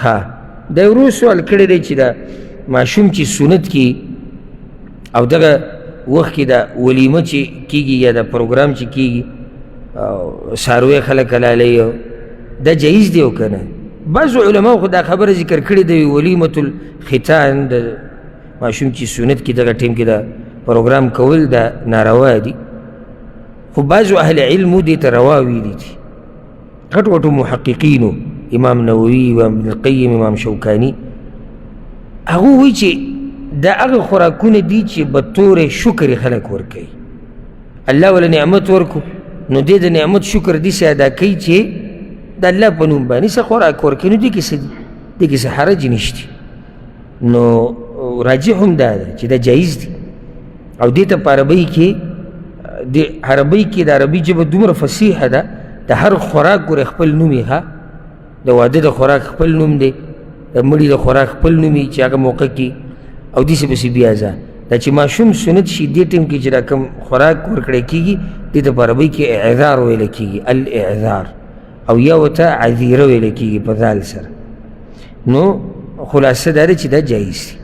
ښه، دا ورو سوال کړی دی چې دا ماشوم چې سنت کې او دغه وخت کې دا ولیمه چې کیږي یا دا پروګرام چې کیږي او څاروی خلک حلالوي، دا جایز دی او که نه؟ بعضو علماو خو دا خبره ذکر کړې ده، ولیمة الختان د ماشوم چې سنت کې دغه ټیم کې دا پروګرام کول دا ناروا دي، خو بعضو اهل علمو دې ته روا ویلي دي. غټو غټو محققینو، امام نووي، امام ابن القیم، امام شوکاني، هغه وایي چې دا هغه خوراکونه دي چې به تور شکر خلک ورکوي. الله وله نعمت ورکو، نو دې د نعمت شکر داسې ادا کوي چې د الله په نوم باندې څه خوراک ورکوي، نو دې کې څه دي؟ دې کې څه حرج نشته. نو راجح هم دا ده چې دا جایز دي. او دې ته په عربۍ کې، د عربۍ کې د عربي ژبه دومره فصیحه ده، د هر خوراک ګورې خپل نوم یې، ښه د واده د خوراک خپل نوم دی، د مړي د خوراک خپل نوم یې چې هغه موقع کې او داسې پسې بیا ځه. دا چې ماشوم سنت شي دې ټیم کې چې دا کوم خوراک ورکړی کېږي، دې ته په عربۍ کې اعذار ویل کېږي، الاعذار، او یا ورته عذیره ویل کېږي په ذال سره. نو خلاصه دا ده چې دا جایز دي.